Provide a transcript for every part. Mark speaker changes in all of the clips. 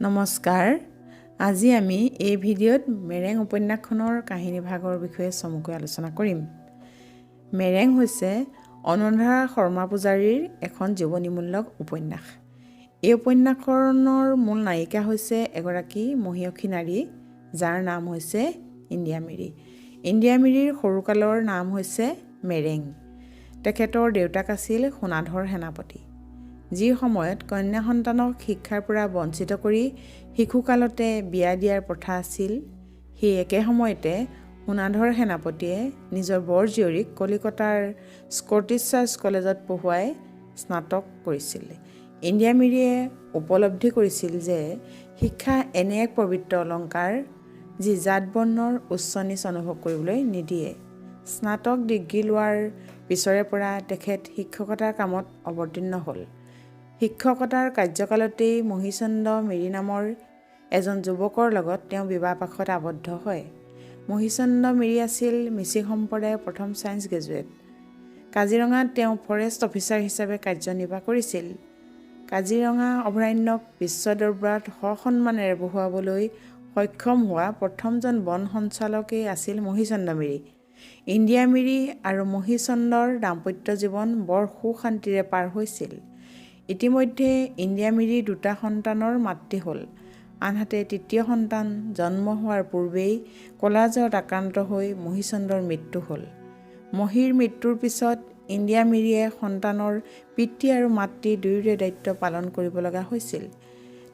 Speaker 1: নমস্কাৰ। আজি আমি এই ভিডিঅ'ত মেৰেং উপন্যাসখনৰ কাহিনীভাগৰ বিষয়ে চমুকৈ আলোচনা কৰিম। মেৰেং হৈছে অনুৰাধা শৰ্মা পূজাৰীৰ এখন জীৱনীমূলক উপন্যাস। এই উপন্যাসখনৰ মূল নায়িকা হৈছে এগৰাকী মহিয়সী নাৰী, যাৰ নাম হৈছে ইন্দিৰা মিৰি। ইন্দিৰা মিৰিৰ সৰুকালৰ নাম হৈছে মেৰেং। তেখেতৰ দেউতাক আছিল সোণাধৰ সেনাপতি। যি সময়ত কন্যা সন্তানক শিক্ষাৰ পৰা বঞ্চিত কৰি শিশুকালতে বিয়া দিয়াৰ প্ৰথা আছিল, সেই একে সময়তে সোণাধৰ সেনাপতিয়ে নিজৰ বৰ জীয়ৰীক কলিকতাৰ স্কটিছ চাৰ্চ কলেজত পঢ়ুৱাই স্নাতক কৰিছিল। ইন্দিৰা মিৰিয়ে উপলব্ধি কৰিছিল যে শিক্ষা এনে এক পবিত্ৰ অলংকাৰ, যি জাত বৰ্ণৰ উচ্চ নীচ অনুভৱ কৰিবলৈ নিদিয়ে। স্নাতক ডিগ্ৰী লোৱাৰ পিছৰে পৰা তেখেত শিক্ষকতাৰ কামত অৱতীৰ্ণ হ'ল। শিক্ষকতাৰ কাৰ্যকালতেই মহীচন্দ্ৰ মিৰি নামৰ এজন যুৱকৰ লগত তেওঁ বিবাহপাশত আবদ্ধ হয়। মহীচন্দ্ৰ মিৰি আছিল মিচিং সম্প্ৰদায়ৰ প্ৰথম ছায়েন্স গ্ৰেজুৱেট। কাজিৰঙাত তেওঁ ফৰেষ্ট অফিচাৰ হিচাপে কাৰ্যনিৰ্বাহ কৰিছিল। কাজিৰঙা অভয়াৰণ্যক বিশ্ব দৰবাৰত সসন্মানেৰে বহুৱাবলৈ সক্ষম হোৱা প্ৰথমজন বন সঞ্চালকেই আছিল মহীচন্দ্ৰ মিৰি। ইন্দিৰা মিৰি আৰু মহীচন্দ্ৰৰ দাম্পত্য জীৱন বৰ সুখ শান্তিৰে পাৰ হৈছিল। ইতিমধ্যে ইন্দিৰা মিৰি দুটা সন্তানৰ মাতৃ হ'ল। আনহাতে তৃতীয় সন্তান জন্ম হোৱাৰ পূৰ্বেই কলাজ্বৰত আক্ৰান্ত হৈ মহীচন্দ্ৰৰ মৃত্যু হ'ল। মহীৰ মৃত্যুৰ পিছত ইন্দিৰা মিৰিয়ে সন্তানৰ পিতৃ আৰু মাতৃ দুয়োৰে দায়িত্ব পালন কৰিব লগা হৈছিল।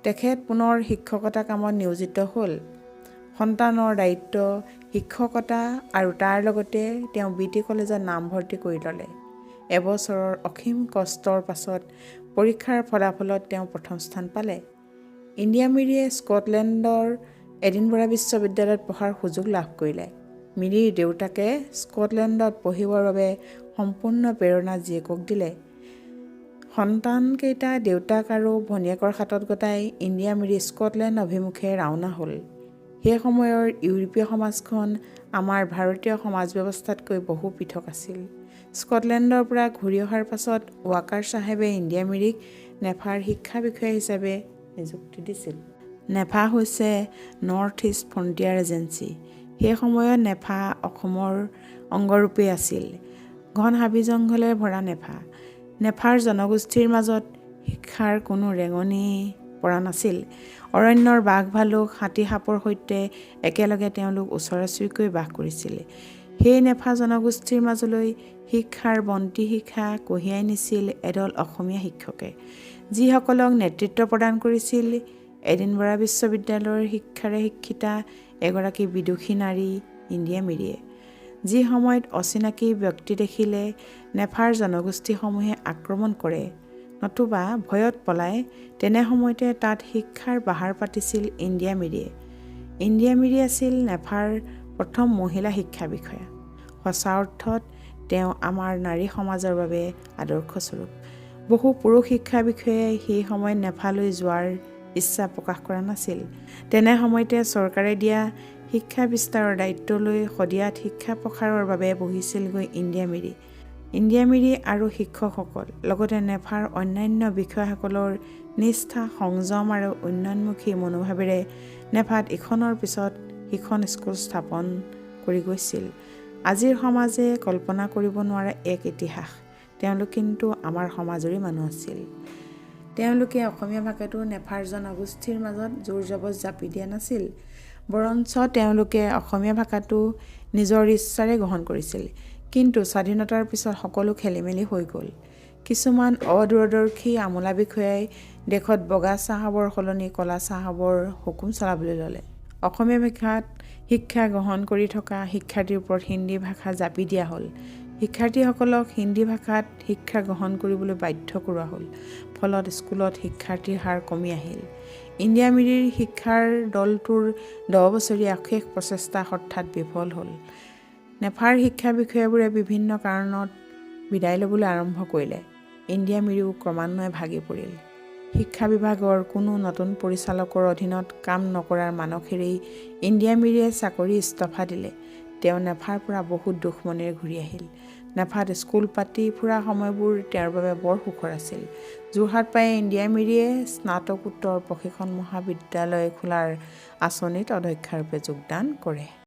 Speaker 1: তেখেত পুনৰ শিক্ষকতা কামত নিয়োজিত হ'ল। সন্তানৰ দায়িত্ব, শিক্ষকতা আৰু তাৰ লগতে তেওঁ বি টি কলেজত নামভৰ্তি কৰি ল'লে। এবছৰৰ অসীম কষ্টৰ পাছত পৰীক্ষাৰ ফলাফলত তেওঁ প্ৰথম স্থান পালে। ইন্দিৰা মিৰিয়ে স্কটলেণ্ডৰ এডিনবৰা বিশ্ববিদ্যালয়ত পঢ়াৰ সুযোগ লাভ কৰিলে। মিৰিৰ দেউতাকে স্কটলেণ্ডত পঢ়িবৰ বাবে সম্পূৰ্ণ প্ৰেৰণা জীয়েকক দিলে। সন্তানকেইটা দেউতাক আৰু ভনীয়েকৰ হাতত গতাই ইন্দিৰা মিৰি স্কটলেণ্ড অভিমুখে ৰাওনা হ'ল। সেই সময়ৰ ইউৰোপীয় সমাজখন আমাৰ ভাৰতীয় সমাজ ব্যৱস্থাতকৈ বহু পৃথক আছিল। স্কটলেণ্ডৰ পৰা ঘূৰি অহাৰ পাছত ৱাকাৰ চাহেবে ইন্দিৰা মিৰিক নেফাৰ শিক্ষা বিষয়া হিচাপে নিযুক্তি দিছিল। নেফা হৈছে নৰ্থ ইষ্ট ফ্ৰণ্টিয়াৰ এজেঞ্চি। সেই সময়ত নেফা অসমৰ অংগৰূপেই আছিল। ঘন হাবি জংঘলে ভৰা নেফা। নেফাৰ জনগোষ্ঠীৰ মাজত শিক্ষাৰ কোনো ৰেঙনি পৰা নাছিল। অৰণ্যৰ বাঘ, ভালুক, হাতী, সাপৰ সৈতে একেলগে তেওঁলোক ওচৰা-উচৰিকৈ বাস কৰিছিল। সেই নেফা জনগোষ্ঠীৰ মাজলৈ শিক্ষাৰ বন্তি শিখা কঢ়িয়াই নিছিল এদল অসমীয়া শিক্ষকে, যিসকলক নেতৃত্ব প্ৰদান কৰিছিল এডিনবৰা বিশ্ববিদ্যালয়ৰ শিক্ষাৰে শিক্ষিতা এগৰাকী বিদুষী নাৰী ইন্দিৰা মিৰিয়ে। যি সময়ত অচিনাকি ব্যক্তি দেখিলে নেফাৰ জনগোষ্ঠীসমূহে আক্ৰমণ কৰে নতুবা ভয়ত পলায়, তেনে সময়তে তাত শিক্ষাৰ বাহাৰ পাতিছিল ইন্দিৰা মিৰিয়ে। ইন্দিৰা মিৰি আছিল নেফাৰ প্ৰথম মহিলা শিক্ষা বিষয়া। সঁচা অৰ্থত তেওঁ আমাৰ নাৰী সমাজৰ বাবে আদৰ্শস্বৰূপ। বহু পুৰুষ শিক্ষা বিষয়াই সেই সময়ত নেফালৈ যোৱাৰ ইচ্ছা প্ৰকাশ কৰা নাছিল। তেনে সময়তে চৰকাৰে দিয়া শিক্ষা বিস্তাৰৰ দায়িত্ব লৈ শদিয়াত শিক্ষা প্ৰসাৰৰ বাবে বহিছিলগৈ ইন্দিৰা মিৰি। ইন্দিৰা মিৰি আৰু শিক্ষকসকল লগতে নেফাৰ অন্যান্য বিষয়াসকলৰ নিষ্ঠা, সংযম আৰু উন্নয়নমুখী মনোভাৱেৰে নেফাত ইখনৰ পিছত সিখন স্কুল স্থাপন কৰি গৈছিল। আজিৰ সমাজে কল্পনা কৰিব নোৱাৰা এক ইতিহাস। তেওঁলোক কিন্তু আমাৰ সমাজৰেই মানুহ আছিল। তেওঁলোকে অসমীয়া ভাষাটো নেফাৰ জনগোষ্ঠীৰ মাজত জোৰ জবৰ জাপি দিয়া নাছিল, বৰঞ্চ তেওঁলোকে অসমীয়া ভাষাটো নিজৰ ইচ্ছাৰে গ্ৰহণ কৰিছিল। কিন্তু স্বাধীনতাৰ পিছত সকলো খেলিমেলি হৈ গ'ল। কিছুমান অদূৰদৰ্শী আমোলা বিষয়াই দেশত বগা চাহাবৰ সলনি ক'লা চাহাবৰ হুকুম চলাবলৈ ল'লে। অসমীয়া ভাষাত শিক্ষা গ্ৰহণ কৰি থকা শিক্ষাৰ্থীৰ ওপৰত হিন্দী ভাষা জাপি দিয়া হ'ল। শিক্ষাৰ্থীসকলক হিন্দী ভাষাত শিক্ষা গ্ৰহণ কৰিবলৈ বাধ্য কৰোৱা হ'ল। ফলত স্কুলত শিক্ষাৰ্থীৰ হাৰ কমি আহিল। ইন্দিৰা মিৰিৰ শিক্ষাৰ দলটোৰ 10 বছৰীয়া অশেষ প্ৰচেষ্টা হঠাৎ বিফল হ'ল। নেফাৰ শিক্ষা বিষয়াবোৰে বিভিন্ন কাৰণত বিদায় ল'বলৈ আৰম্ভ কৰিলে। ইন্দিৰা মিৰিও ক্ৰমান্বয়ে ভাগি পৰিল। শিক্ষা বিভাগৰ কোনো নতুন পৰিচালকৰ অধীনত কাম নকৰাৰ মানসেৰেই ইন্দিৰা মিৰিয়ে চাকৰি ইস্তফা দিলে। তেওঁ নেফাৰ পৰা বহুত দুখ মনেৰে ঘূৰি আহিল। নেফাত স্কুল পাতি ফুৰা সময়বোৰ তেওঁৰ বাবে বৰ সুখৰ আছিল। যোৰহাট পাই ইন্দিৰা মিৰিয়ে স্নাতকোত্তৰ প্ৰশিক্ষণ মহাবিদ্যালয় খোলাৰ আঁচনিত অধ্যক্ষাৰূপে যোগদান কৰে।